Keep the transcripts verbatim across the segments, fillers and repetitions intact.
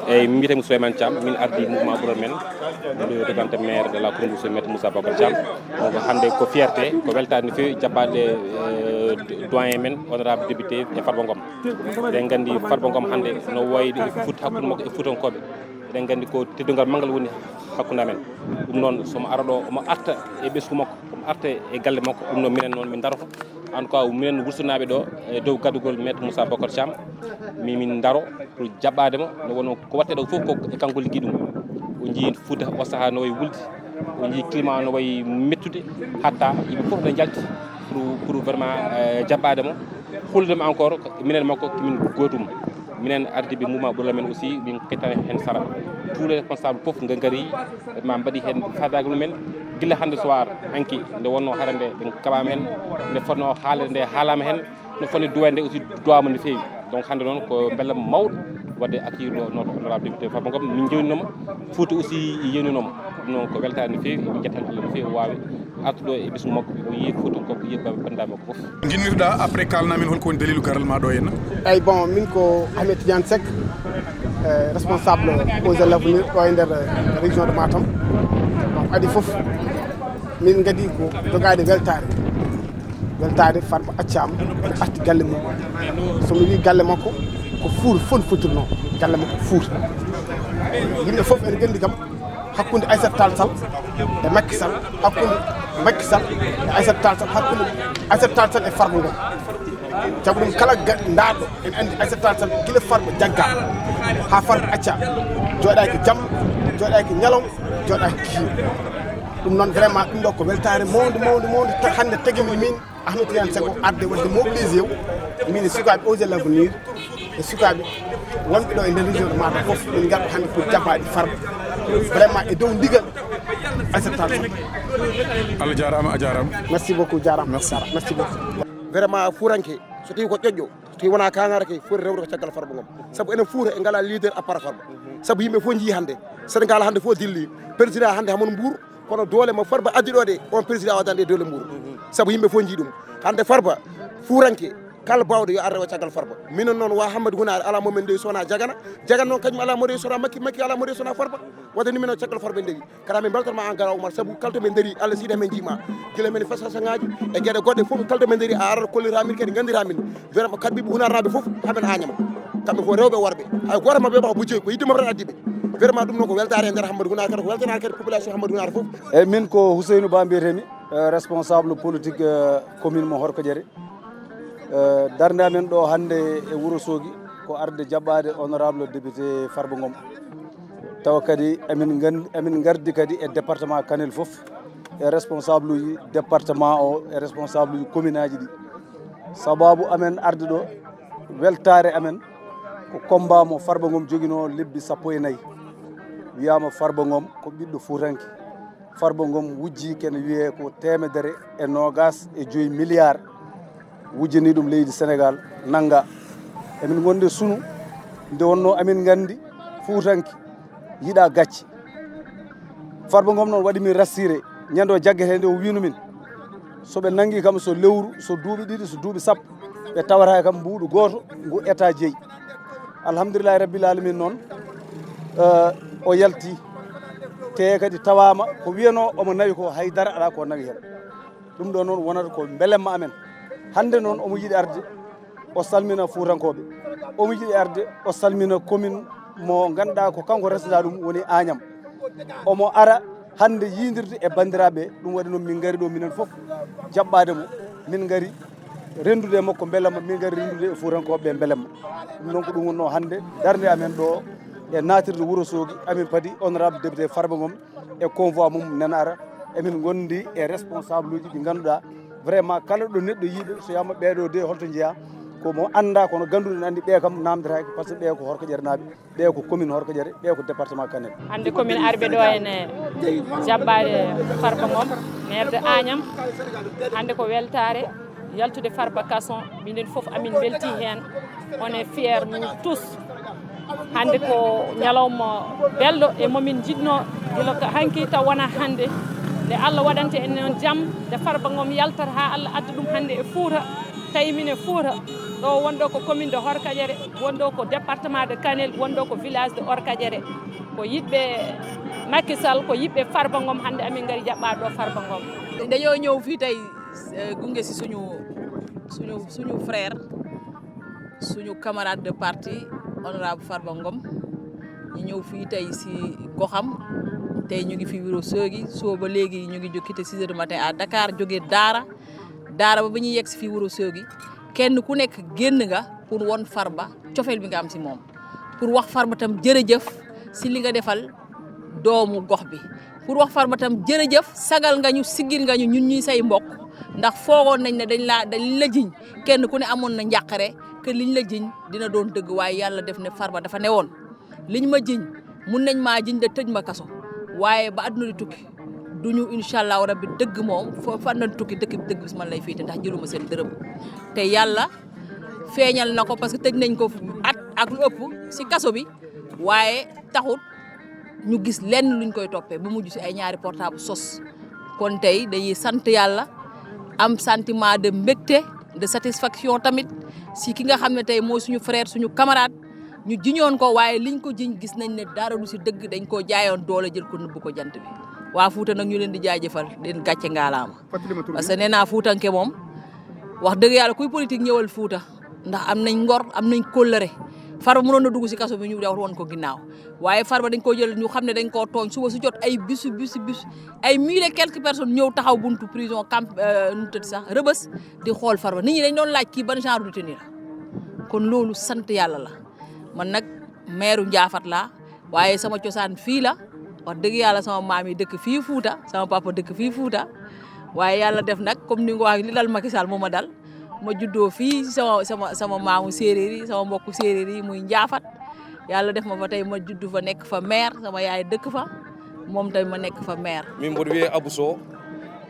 Eyyi, min mbiyetee mi Souleymane Thiam, min ardii mouvement ɓural men, ndu représenté maire de la commune de Souleymane Moussa Babacar Thiam. Donc hannde ko fierté, ko weltaare no feewi jaɓɓaade, euh, doyen men, honorable député e Farba Ngom. Eɗen nganndi Farba Ngom hannde no wayde e Fuuta, hakkunde makko e Fuutankooɓe. Eɗen nganndi ko teddungal manngal woni hakkunde amen. Ɗum noon, so mo ara ɗo, omo arta e ɓesngu makko, omo arta e galle makko, ɗum noon minen noon min ndaroto. En tout cas, minen wursunaaɓe ɗo e dow gaddugol Maître Moussa Bocar Thiam, mi-, min ndaro pour jaɓɓaade mo, nde wonno ko waɗte ɗo fof ko e kanko liggi ɗum. O njii Fuuta o sahaa no wayi wulde, o njii climat no wayi mettude, hatta yimɓe fof no njalti pour, pour vraiment, eh, jaɓɓaade mo. Hulde mo encore, ko minen makko, ko min gootum. Minen ardiiɓe mouvement ɓural men aussi, min kettani heen sara. Tous les responsables fof nga ngari, ma mbaɗi heen faadaagal mumen. Gila hannde soir, hanki, nde wonno hara nde, ɓe kaɓaama heen, nde fotno haalde nde haalaama heen, no fotni duwande aussi duwaama no feewi. Donc hannde noon ko mbela mawɗo wadde accueillir ɗo notre honorable député Farba Ngom, min njewninooma, Fuuta aussi yewninooma. Ɗum noon ko weltaare no feewi, min njettan Allah no feewi o waawi artude ɗo e ɓesngu makko, o yiya Fuutankooɓe, o yiya banndiraaɓe makko fof. Nginnirɗa après kalna min holko woni dalilu garal ma ɗo henna? Eyyi, bon, min ko Ahmed Tidiane Seck, eh, responsable Osez l'Avenir ɗo e nder, eh, région de Matam. Donc adi fof min ngadi ko jogaade weltaare. Weltaade Farba accaama, ene arti galle mum. So mi wii galle makko, ko Fuuta fof fotirnoo, galle makko ko Fuuta. Yimɓe fof ene nganndi kam, hakkunde Aissata Tall Sall e Macky Sall, hakkunde Macky Sall e Aissata Tall Sall, hakkunde Aissata Tall Sall e Farba Ngom. Sabu ɗum, kala ga-, ndaarɗo ene anndi Aissata Tall Sall, gila Farba jaggaa haa Farba accaa, jooɗaaki jam, jooɗaaki ñalawma, jooɗaaki kikiiɗe. Ɗum noon, vraiment, ɗum ɗo ko weltaare mawnde, mawnde, mawnde. Ta-, hannde tagi mi min Ahmed Tidiane Seck o arde waɗde mobilisé o, min e sukaaɓe Osez l'Avenir, e sukaaɓe wonɓe ɗo e nder région de Matam fof, min ngarɗo hannde pour jaɓɓaade Farba. Vraiment, e dow ndigal Aissata Tall Sall. Allah jaaraama, a jaaraama. Merci beaucoup, jaaraama. Merci. Merci beaucoup. Vraiment, fuuranke, so tawi ko ƴoƴƴo, so tawi wonaa kaŋŋaare kay, foti rewde ko caggal Farba Ngom. Sabu enen Fuuta en ngalaa leader à part Farba. Sabu yimɓe fof njii hannde, Sénégal hannde fof dilli. Président hannde Hamon Mbour, kono doole mo Farba addi ɗo de, on président waɗande e doole Mbour. Sabu yimɓe fof njii ɗum. Hannde Farba, fuuranke, kala baawɗo yo ar rewa caggal Farba. Minen noon, wa Hammadi Hunaare, alaa mo min ndewi so wonaa Jagana. Jagana noon kañum alaa mo rewi so wonaa Makki, Makki alaa mo rewi so wonaa Farba. Wadde ni minen caggal Farba ndewi. Kadi min mbeltanma aan Gara Oumar, sabu kala to min ndarii, Allah siiɗii amen njiiɗaa. Gila men e façon-ŋaaji e geɗe goɗɗe fof, kala to min ndarii, a arat kolliraa min, kadi nganndiraa min. Vraiment, kadi ɓiɓɓe Hunaarnaaɓe fof, amen Añam. Kamɓe fof rewɓe e worɓe. Hay gooto maɓɓe ɓawa bujjoy, ko yiɗde maɓɓe tan addi ɓe. Vraiment, ɗum noon ko weltaare e nder Hammadi Hunaare, kadi ko weltanaare kadi population Hammadi Hunaare fof. Eyyi, min ko Houseynou Ba mbiyetee-mi, eh, responsable politique, eh, commune mo Horkojere. Eh, darnde amen ɗo hannde e Wuro Soogi ko arde jaɓɓaade honorable député Farba Ngom. Tawa kadi emin ngan-, emin ngardi kadi e département Kanel fof, e responsable uji département o, e responsable uji commune aji ɗi. Sababu amen arde ɗo, weltaare amen ko combat mo Farba Ngom joginoo lebbi sappo e nayi. Wiyaama Farba Ngom ko ɓiɗɗo Fuutanke. Farba Ngom wujji kene wiyee ko teemedere e noogaas e joyi milliard, wujjanii ɗum leydi Senegaal, nannga. Emin ngondi e sunu, nde wonnoo emin nganndi Fuutanke yiɗaa gacce. Farba Ngom noon waɗi min rassuré, ñande o jaggetee nde o wiino min, so ɓe nanngi kam, so lewru, so duuɓi ɗiɗi, so duuɓi sappo, ɓe tawata kam mbuuɗu gooto ngu état jeyi. Alhamdulillahi rabbil alamin noon, eh, o yalti. Te kadi tawaama ko wiyanoo omo nawi ko, hay dara alaa ko nawi heen. Ɗum ɗo noon wonata ko mbelemma amen. Hannde noon omo yiɗi arde, o salmina Fuutankooɓe. Omo yiɗi arde, o salmina commune mo ngannduɗaa ko kanko resata ɗum woni Añam. Omo ara hannde yiydirde e banndiraaɓe, ɗum waɗi noon min ngari ɗo minen fof jaɓɓaade mo. Min ngari renndude e makko mbelamma, min ngari renndude e Fuutankooɓe ɓe mbelamma. Ɗum noon ko ɗum wonnoo hannde darnde amen ɗo e naatirde Wuro Soogi, amin padi honorable député Farba Ngom e convoi mum nana ara. Emin ngondi e responsable uji ɗi ngannduɗaa vraiment kala ɗo neɗɗo yiiɓe, so yama ɓeeɗo de holto njeyaa, ko mo anndaa, kono gannduɗo ne anndi ɓe kam naamndaaki, par ce que ɓe ko Horkojernaaɓe. Ɓe ko commune Horkojere, ɓe ko département Kanel. Hannde ko min arɓe ɗo ene jaɓɓaade Farba Ngom, maire de Agnam. Hannde ko weltaare yaltude Farba Kason, minen fof amin mbelti heen. On est fier, nous tous. Hannde ko ñalawma belɗo e momin njiɗno gila ko hanki taw wona hannde. Nde Allah waɗante en noon jam, nde Farba Ngom yaltata haa Allah adda ɗum hannde e Fuuta, tawi min e Fuuta. Ɗo wonɗo ko commune de Horkaƴere, wonɗo ko département de Kanel, wonɗo ko village de Horkaƴere. Ko yiɗɓe Macky Sall, ko yiɗɓe Farba Ngom, hannde amin ngari jaɓɓaade ɗo Farba Ngom. Dañoo ñëw fii tey, eh, gunge si suñu, suñu, suñu frère, suñu camarade de parti, honorable Farba Ngom. Ñu ñëw fii tey si goxam, tey ñu ngi fi Wuro Soogi, soo ba léegi ñu ngi jóg quitté six heures du matin à Dakar, jóge Daara, Daara ba ba ñuy yegg si fii Wuro Soogi, kenn ku nekk génn nga pour won Farba cofeel bi nga am si moom, pour wax Farba tam jërëjëf si li nga defal doomu gox bi, pour wax Farba tam jërëjëf, sagal nga ñu, siggil nga ñu, ñun ñuy say mbokk, ndax foogoon nañ ne dañ laa, dañ la jiñ, kenn ku ne amoon na njàqare que liñ la jiñ dina doon dëgg, waaye Yàlla def ne Farba dafa ne woon: "Liñ ma jiñ, mun nañ maa jiñ de, tëj ma kaso, waaye ba àdduna di tukki, duñu, incha allahu rabbi, dëgg moom, fo, fan nañ tukki, dëkk bi, dëgg bi si man lay féete, ndax jëluma seen dërëm." Te Yàlla feeñal na ko, parce que tëj nañ ko at ak lu ëpp si kaso bi, waaye taxut ñu gis lenn luñ koy toppee, bu mujj si ay ñaari portable sos. Kon tey dañuy sant Yàlla, am sentiment de mbégte, de satisfaction tamit si ki nga xam ne tey mooy suñu frère, suñu camarade. Ñu jiñoon ko, waaye liñ ko jiñ gis nañ ne dara du si dëgg, dañ koo jaayoon doole, jël ko nëbb ko jant bi. Waa Fuuta nag, ñu leen di jaajëfal, leen gàcce ngaalaama. Parce que nee naa, Fuutanke moom, wax dëgg Yàlla, kuy politique, ñëwal Fuuta, ndax am nañ ngor, am nañ kóllëre. Farba mënoon na dugg si kaso bi, ñu def woon ko ginnaaw, waaye Farba dañ koo jël, ñu xam ne dañ koo tooñ, suba su jot ay bisu, bisu, bisu, ay mille et quelques personnes ñëw taxaw buntu prison camp, euh, nu mu tëdd sax, Rëbës, di xool Farba. Nit ñi dañ doon laaj kii ban genre détenu la. Kon loolu sant Yàlla la. Man nag, maire Njaafat laa, waaye sama cosaan fii la. Wax dëgg Yàlla, sama maam yi dëkk fii Fuuta, sama papa dëkk fii Fuuta. Waaye Yàlla def nag, comme ni nga wax, li dal Macky Sall moo ma dal. Ma juddoo fii, sama, sama, sama maamu séeréer yi, sama mbokku séeréer yi, muy Njaafat. Yàlla def ma fa tey, ma juddu fa, nekk fa maire, sama yaay dëkk fa, moom tamit ma nekk fa maire. Min mboɗo wiyee Abou Sow,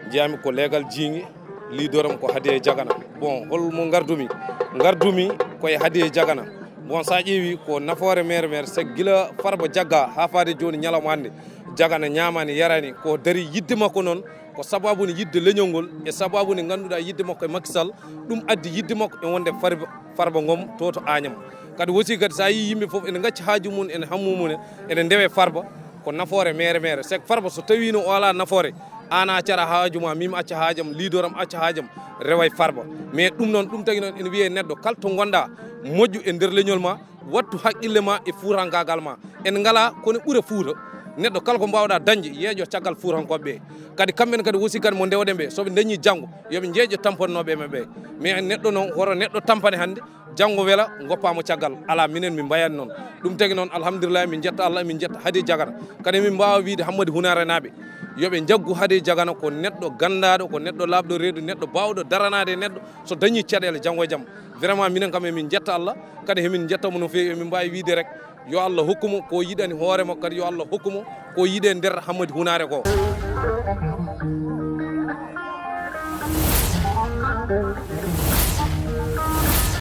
njiyami ko leegal jiingi, leader am ko Hadiye Jagana. Bon, holmo ngardumi? Ngardumi ko e Hadiye Jagana. Bon, so a ƴeewi, ko nafoore maire, maire, c'est gila Farba jagga haa faade jooni, ñalawma hannde, Jagana ñaamaani, yaraani, ko dari yidde makko noon, ko sababu ni yidde leñol ngol, e sababu ni ngannduɗaa yidde makko e Macky Sall, ɗum addi yidde makko e wonde Farba, Farba Ngom to, to Agnam. Kadi aussi kadi, so a yii yimɓe fof ene ngacci haaju mum, ene hammu mum, ene ndewe Farba, ko nafoore maire, maire. C'est que Farba, so tawiino o alaa nafoore, aan a accara haaju ma, min mi acca haajam, leader am acca haajam, reway Farba. Mais ɗum noon, ɗum tagi noon, ene wiyee neɗɗo kala to ngonɗaa, moƴƴu e nder leñol ma, wattu haqqille ma e fuutankaagal ma. En ngalaa ko ne ɓura Fuuta. Neɗɗo kala ko mbaawɗaa dañde, yeeƴo caggal fuutankooɓe ɓe. Kadi kamɓe ne kadi aussi kadi mo ndewɗen ɓe, so ɓe dañii janngo, yo ɓe njeeƴo tampanooɓe maɓɓe ɓe. Mais neɗɗo noon, hoto neɗɗo tampane hannde, janngo wela, ngoppaama caggal. Alaa, minen min mbayat noon. Ɗum tagi noon, alhamdulillahi, min njetta Allah, min njetta Hadi Jagana. Kadi min mbaawa wiyde Hammadi Hunaare naaɓe, yo ɓe njaggu Hadi Jagana, ko neɗɗo ganndaaɗo, ko neɗɗo laaɓɗo reedu, neɗɗo baawɗo daranaade e neɗɗo, so dañii caɗeele janngo e jam. Vraiment, minen kam, emin njetta Allah, kadi emin njetta mo no feewi, emin mbaawi wiyde rek, yo Allah hokku mo ko yiɗani hoore makko, kadi yo Allah hokku mo ko yiɗe nder Hammadi Hunaare ko.